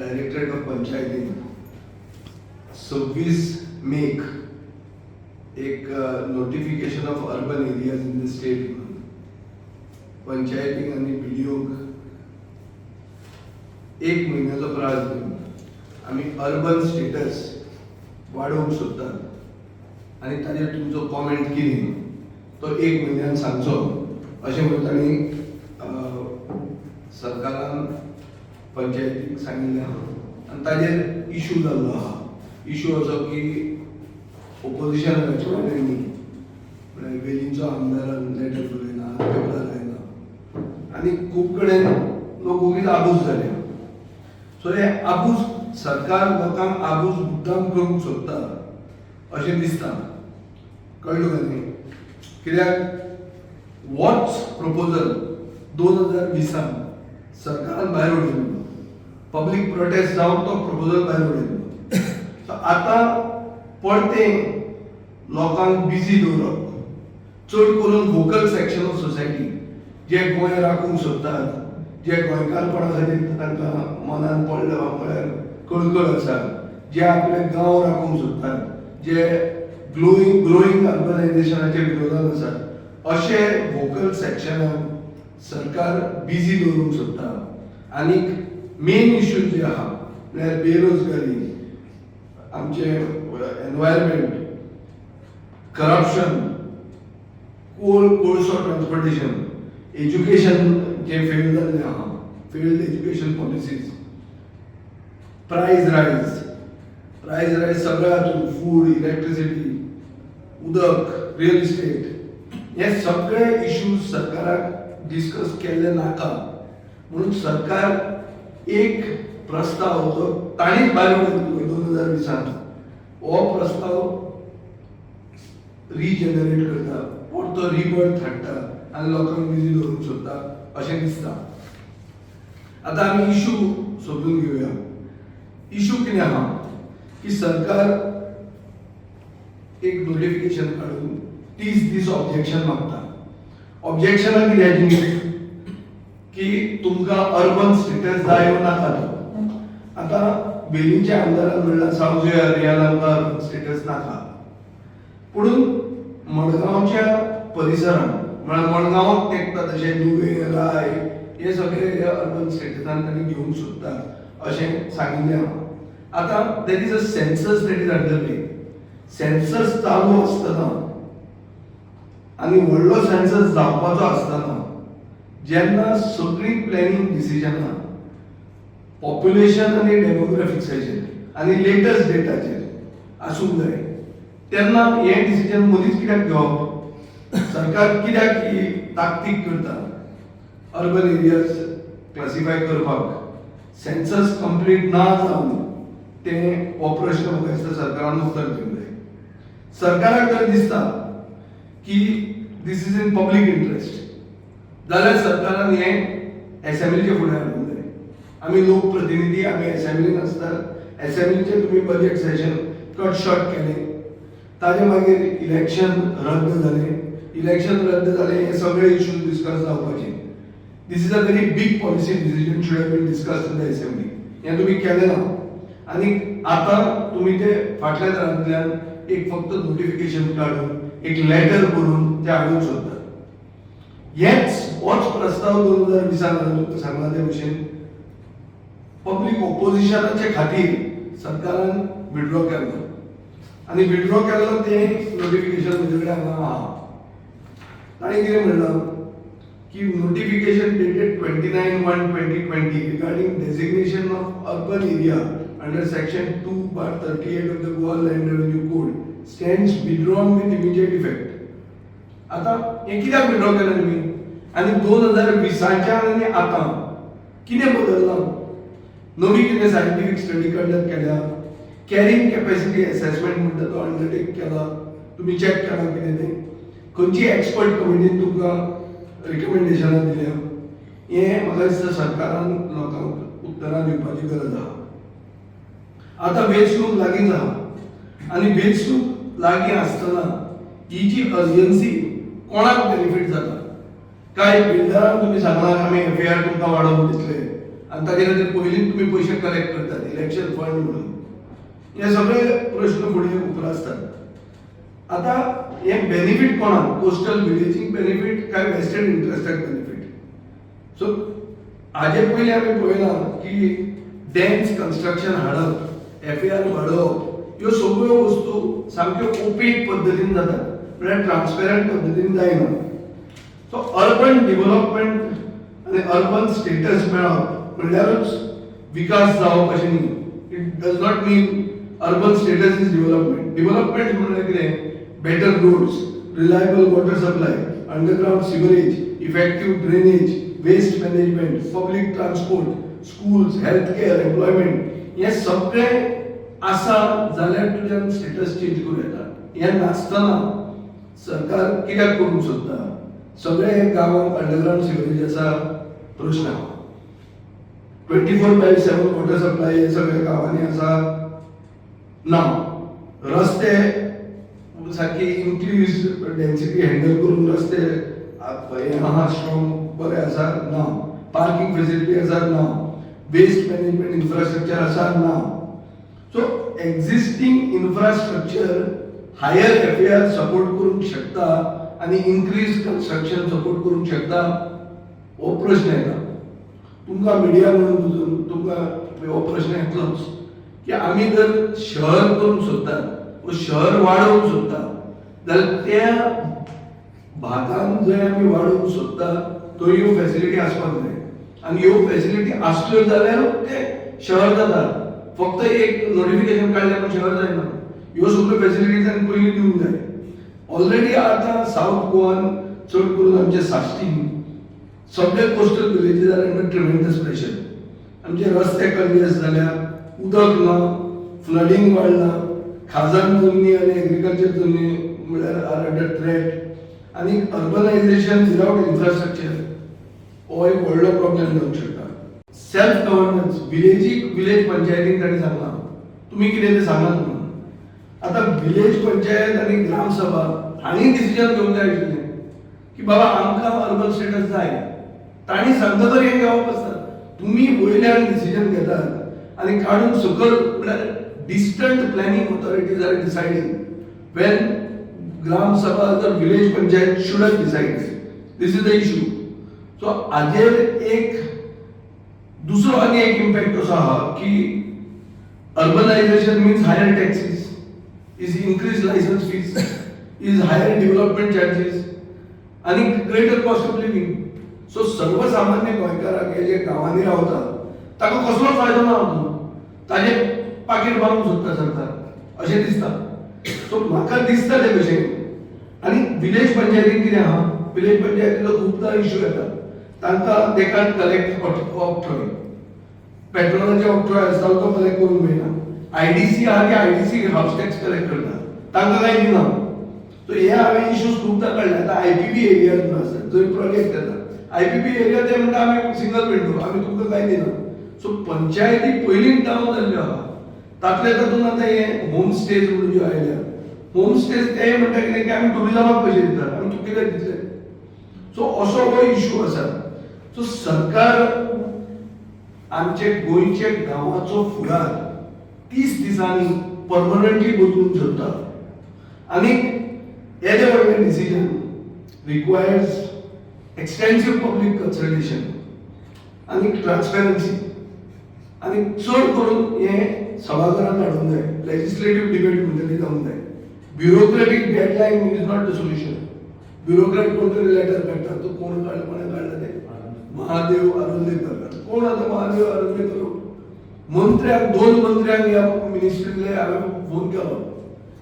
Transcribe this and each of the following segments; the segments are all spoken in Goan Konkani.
डायरेक्टरेट ऑफ पंचायतीन 26 मेक एक notification of urban areas in the state म्हणून पंचायतीक आनी बीडीओक एक म्हयन्याचो प्रास दिवन आमी अर्बन स्टेटस वाडोवंक सोदतात आनी ताजेर तुमचो कॉमेंट कितें तो एक म्हयन्यान सांगचो अशें म्हणून तांणी सरकारान पंचायतीक सांगिल्लें आहा आनी ताजेर इशू जाल्लो आहा. इशू असो की ओपोजिशन राजकारण्यांनी, म्हळ्यार वेलींचो आमदारान लेटर बरयला, पेपरार आयला आनी खूब कडेन लोक ओगीच आबूज जाले. सो हे आबूज, सरकार लोकांक आबूज मुद्दाम करूंक सोदता अशें दिसता. कळ्ळें तुका न्ही? कित्याक होच प्रपोजल 2020न सरकारान भायर उडयल्लो. पब्लीक प्रोटेस्ट जावन तो प्रपोजल भायर उडयल्लो. सो आतां परतें लोकांक बिजी दवरप, चड करून वोकल सेक्शन ऑफ सोसायटी जे गोंय राखूंक सोदतात, जे गोंयकारपणा खातीर तांकां मनान पडले म्हळ्यार कळकळ आसा, जे आपले गांव राखूंक सोदतात, जे ग्लोईंग अर्बनायझेशनाच्या विरोधात आसात, अशे वोकल सेक्शनाक सरकार बिजी दवरूंक सोदता. आनीक मेन इश्यू जे आहा, म्हळ्यार बेरोजगारी, आमचे एनवायरमेंट, करप्शन, कोळसो, ट्रान्सपोर्टेशन, एज्युकेशन जे फेल जाल्लें आहा, failed education policies, price rise, price rise सगळ्या हातून, फूड, इलेक्ट्रिसिटी, उदक, रियल इस्टेट, हे सगळे इश्यूज सरकाराक डिस्कस केल्ले नाका म्हणून सरकार एक प्रस्ताव जो ताणीच भायर उडयल्लो 2020न, हो प्रस्ताव रिजनरेट करता, परतो रिबर्थ हाडटा आनी लोकांक बिजी दवरूंक सोदता अशें दिसता. आतां आमी इशू समजून घेवया. इशू कितें आहा की सरकार एक नोटिफिकेशन काडून 30 दीस ऑब्जेक्शन मागता. ऑब्जेक्शनां कित्याची की तुमकां अर्बन स्टेटस जाय वो नाका तो. आतां वेलींच्या आमदारान म्हणलां, सावजुया एरियान आमकां अर्बन स्टेटस नाका. पुणून मडगांवच्या परिसरान, म्हळ्यार मडगांवाक तेंकता तशें नुवें, राय हे सगळे हे अर्बन स्टेटसान तांणी घेवंक सोदतात अशें सांगिल्लें आहा. आतां there is a census that is under way. Census चालू आसतना आनी व्हडलो सेन्सस जावपाचो आसतना, जेन्ना सगळीं प्लॅनिंग डिसिजनां पॉप्युलेशन आनी डेमोग्राफिक्साचेर आनी लेटस्ट डेटाचेर आसूंक जाय, तेन्ना हें डिसिजन मदींच कित्याक घेवप? सरकार कित्याक ही ताकतीक करता अर्बन एरियाज क्लासिफाय करपाक, सेन्सस कंप्लीट ना जावन? तें हो प्रश्न म्हाका दिसता सरकारान उत्तर दिवंक जाय. सरकाराक जर दिसता की this is in public interest जाल्यार सरकारान हें एसेंब्लीच्या फुडें हाडूंक जाय. आमी लोकप्रतिनिधी, आमी एसेंब्लीन आसतात. एसेंब्लीचें तुमी बजेट सेशन कट शॉर्ट केलें, ताजे मागीर इलेक्शन रद्द जालें. इलेक्शन रद्द जालें, हे सगळे इश्यूज डिस्कस जावपाचे. This is a very big policy decision, should have been discussed in the assembly. हें तुमी केलें ना आनी आतां तुमी ते फाटल्या दारांतल्यान एक फक्त नोटिफिकेशन काडून, एक लेटर बरोवन ते हाडूंक सोदतात. हेच होच प्रस्ताव 2020न तुमकां सांगला ते भशेन पब्लीक ओपोजिशनाचे खातीर सरकारान विड्रॉ केल्लो आनी विड्रॉ केल्लो तें नोटिफिकेशन म्हजे कडेन हांगा आहा. ताणें कितें म्हणलां की notification dated 29/1/2020 regarding designation of urban area under section 2/38 of the Goa Land Revenue Code stands withdrawn with immediate effect. आता हें कित्याक विड्रॉ केलें तुमी आनी 2020च्या आनी आतां कितें बदललां? नवी कितें सायंटिफीक स्टडी कंडक्ट केल्या? कॅरिंग कॅपॅसिटी एसेसमेंट म्हणटा तो अंडरटेक केला तुमी? चॅक केला कितें तें? खंयची एक्सपर्ट कमिटीन तुमकां रिकमेंडेशनां दिल्या? हें म्हाका दिसता सरकारान लोकांक उत्तरां दिवपाची गरज आहा. आतां वेंचणूक लागींच आहा आनी वेंचणूक लागीं आसतना ही जी अर्जन्सी कोणाक बेनिफीट जाता? काय बिल्डरांक तुमी सांगला आमी एफएआर तुमकां वाडोवन दितले? आनी ताजे खातीर पयलींच तुमी पयशे कलेक्ट करतात इलेक्शन फंड म्हणून. हे सगळे प्रश्न फुडें उप्रासतात. आतां हे बेनिफीट कोणाक? कोस्टल विलेजीक बेनिफीट काय वेस्टेड इंट्रस्टाक बेनिफीट? सो हाजे पयलीं आमी पळयलां की डेन्स कन्स्ट्रक्शन हाडप, एफएआर वाडोवप, ह्यो सगळ्यो वस्तू सामक्यो ओपेक पद्दतीन जातात, म्हळ्यार ट्रान्सपेरंट पद्दतीन जायना. सो अर्बन डेव्हलपमेंट आनी अर्बन स्टेटस मेळप म्हणल्यारूच विकास जावप अशें न्ही. It does not mean urban status is development. Development म्हणल्यार कितें? Better roads, reliable water supply, underground sewerage, effective drainage, waste management, public transport, schools, health care, employment. हे सगळें आसा जाल्यार तुज्यान स्टेटस चेंज करूं येता. हें नासतना सरकार कित्याक करूंक सोदता? सगळे गांवांत अंडरग्रावंड सिवरेज आसा? प्रश्न आहा. 24/7 water supply हे सगळ्या गांवांनी आसा? ना. रस्ते सारकी इन्क्रीज डेन्सिटी हँडल करून रस्ते हे आहा, स्ट्रॉंग बरे आसा? ना. पार्किंग फेसिलिटी आसा? ना. वेस्ट मॅनेजमेंट इन्फ्रास्ट्रक्चर आसा? ना. So existing infrastructure higher FAR support करूंक शकता आनी इन्क्रीज कन्स्ट्रक्शन सपोर्ट करूंक शकता, हो प्रश्न येता. तुमकां मिडिया म्हणून बुजून तुमकां हो प्रश्न येतलोच की आमी जर शहर करूंक सोदतात व शहर वाडोवंक सोदता जाल्यार त्या भागान जंय आमी वाडोवंक सोदता थंय ह्यो फेसिलिटी आसपाक जाय आनी ह्यो फेसिलिटी आसल्यो जाल्यार ते शहर जाता. फक्त एक नोटिफिकेशन काडलें म्हूण शहर जायना. ह्यो सगळ्यो फेसिलिटी तांकां पयलीं दिवंक जाय. ऑलरेडी आतां सावथ गोवान, चड करून आमचे साश्टीन, सगळे coastal villages are under tremendous pressure. आमचे रस्ते कंजेस्ट जाल्या, उदक ना, फ्लडींग वाडलां, खाजन जमनी आनी एग्रीकल्चर जमनी म्हळ्यार are under threat आनी अर्बनायझेशन विदाउट इन्फ्रास्ट्रक्चर हो एक व्हडलो प्रॉब्लेम जावंक शकता. सेल्फ गव्हर्नन्स विलेजीक, विलेज पंचायतीक तांणी सांगलां, तुमी कितें तें सांगात म्हणून. आतां विलेज पंचायत आनी ग्रामसभा हांणी डिसिजन घेवंक जाय आशिल्लें की बाबा आमकां अर्बन स्टेटस जाय. तांणी सांगता तर हें घेवप आसता. तुमी वयल्यान डिसिजन घेतात आनी काडून सकयल, म्हळ्यार distant planning authorities are deciding when Gram Sabha or village panchayat should have decided. This is the issue. So हाजेर एक दुसरो आनी एक इम्पॅक्ट असो आहा की urbanization means higher taxes, is increase license fees, is higher development charges आनी greater cost of living. So सर्वसामान्य गोंयकाराक, हे जे गांवांनी रावता, ताका कसलोच फायदो ना अजून. ताजे पाकीट बांदूंक सोदता सरकार अशें दिसता. सो म्हाका दिसता ते भशेन. आनी विलेज पंचायतीन कितें आहा, विलेज पंचायतीचो खुबदां इश्यू येता. तांकां they can't collect octroi. पेट्रोलाचे ऑक्ट्रॉय आसता तो कलेक्ट करूंक मेळना. आयडीसी आहा की आयडीसी हाऊस टॅक्स कलेक्ट करता, तांकां कांय दिना. सो हे हांवें इश्यूज खुबदां काडले. आतां आयपीबी एरिया म्हणून आसा जंय प्रोजेक्ट येता, आयपीबी एरिया, ते म्हणटा आमी सिंगल विंडो, आमी तुमकां कांय दिना. सो पंचायती पयलींच डावन जाल्ल्यो आहा. तातले तातूंत आतां हे होम स्टेज म्हणून ज्यो आयल्या, होम स्टेज, ते म्हणटा कितें की आमी टुरिजमाक पयशे दितात, आमी तुका कित्याक दितले? सो असो हो इशू आसा. सो सरकार आमचे गोंयचे गांवाचो फुडार 30 दिसांनी परमनंटली बदलूंक सोदता आनी येदें व्हडलें decision requires extensive public consultation आनी ट्रान्सपेरन्सी आनी चड करून हें सभाघरांत हाडूंक जाय. लेजिस्लेटीव डिबेट म्हणटा ती जावंक जाय. Bureaucratic deadline is not the solution. Bureaucrat कोण तरी लेटर काडटा. तो कोण काडला, कोणें काडला तें? महादेव आरोलेकर. कोण आतां महादेव आरोलेकर? मंत्र्यांक, दोन मंत्र्यांक ह्या मिनिस्ट्रींतले हांवें फोन केलो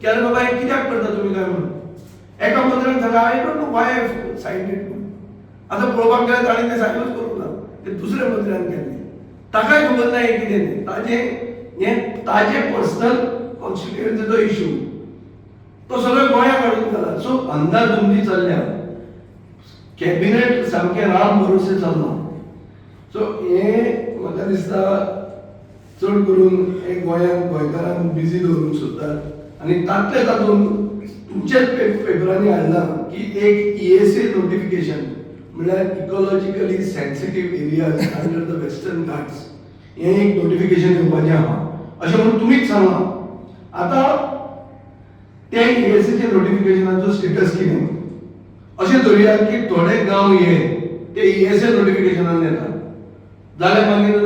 की अरे बाबा, हें कित्याक करता तुमी काय म्हणून. एका मंत्र्यान सांगलें, "I don't know why I signed it" म्हणून. आतां पळोवपाक गेल्यार ताणें तें सायनूच करूंक ना, तें दुसऱ्या मंत्र्यान केल्लें. ताकाय खबर ना हें कितें तें. ताजें हें ताजें पर्सनल कॉन्स्टिट्युएन्सीचो इशू तो सगळो गोंयाक हाडून घाला. सो अंदाधुंदी चल्ल्या, कॅबिनेट सामकें राम भरोसे चल्लां. सो हें म्हाका दिसता, चड करून हे गोंयांत गोंयकारांक बिजी दवरूंक सोदतात. आनी तातले तातूंत तुमच्याच पेपरांनी हाडलां की एक ईएसए नोटिफिकेशन म्हणल्यार ecologically sensitive areas under the Western Ghats हें एक नोटिफिकेशन येवपाचें आहा अशें म्हणून तुमीच सांगलां. आतां ते ईएसएच्या नोटिफिकेशनाचो स्टेटस कितें? अशें धरुया की थोडे गांव हे ते ईएसए नोटिफिकेशनान येता जाल्यार मागीर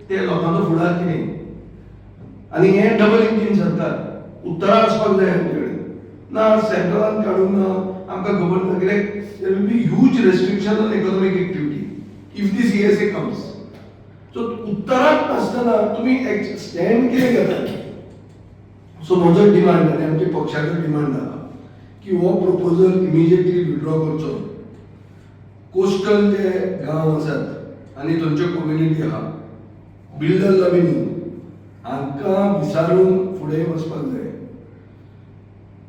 ते लोकांचो फुडार कितें? आनी हें डबल इंजीन सरकार, उत्तरां आसपाक जाय आमचे कडेन. ना सेंट्रलान काडूंक ना, आमकां खबर ना कित्याक there will be huge restriction on economic activity if this ESA comes. So उत्तरांत नासतना तुमी स्टँड कितें घेतात? सो म्हजो डिमांड आनी आमच्या पक्षाचो डिमांड आहा की हो प्रपोजल इमिजिएटली विड्रॉ करचो. कोस्टल जे गांव आसात आनी थंयच्यो कम्युनिटी आहा, बिल्डर लॉबी न्ही, हांकां विचारून फुडें वचपाक जाय.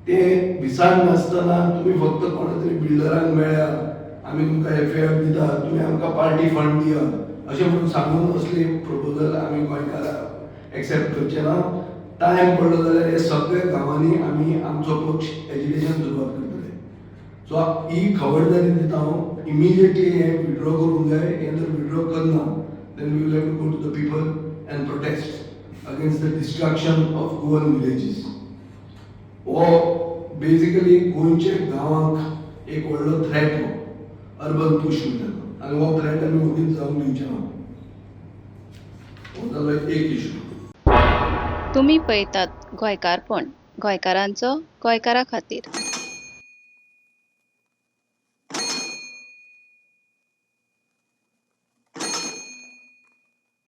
ते विचार नासतना तुमी फक्त कोणा तरी बिल्डरांक मेळ्ळ्या, आमी तुमकां एफएफ दिता, तुमी आमकां पार्टी फंड दिया अशें म्हणून सांगून असले प्रपोजल आमी गोंयकार एक्सेप्ट करचे ना. टायम पडलो जाल्यार हे सगळे गांवांनी आमी आमचो पक्ष एजिटेशन सुरवात करतले. सो ही खबरदारी दिता हांव, इमिजिएटली हें विड्रॉ करूंक जाय. हें जर विड्रॉ करना, then we will have to go to the people and protest against the destruction of Goan villages. हो बेजिकली गोंयच्या गांवांक एक व्हडलो थ्रेट हो अर्बन पुश म्हणटा आनी हो थ्रेट आमी वगीच जावंक दिवचे ना. हो जालो एक इशू. तुमी पळयतात गोंयकारपण, गोंयकारांचो गोंयकारा खातीर.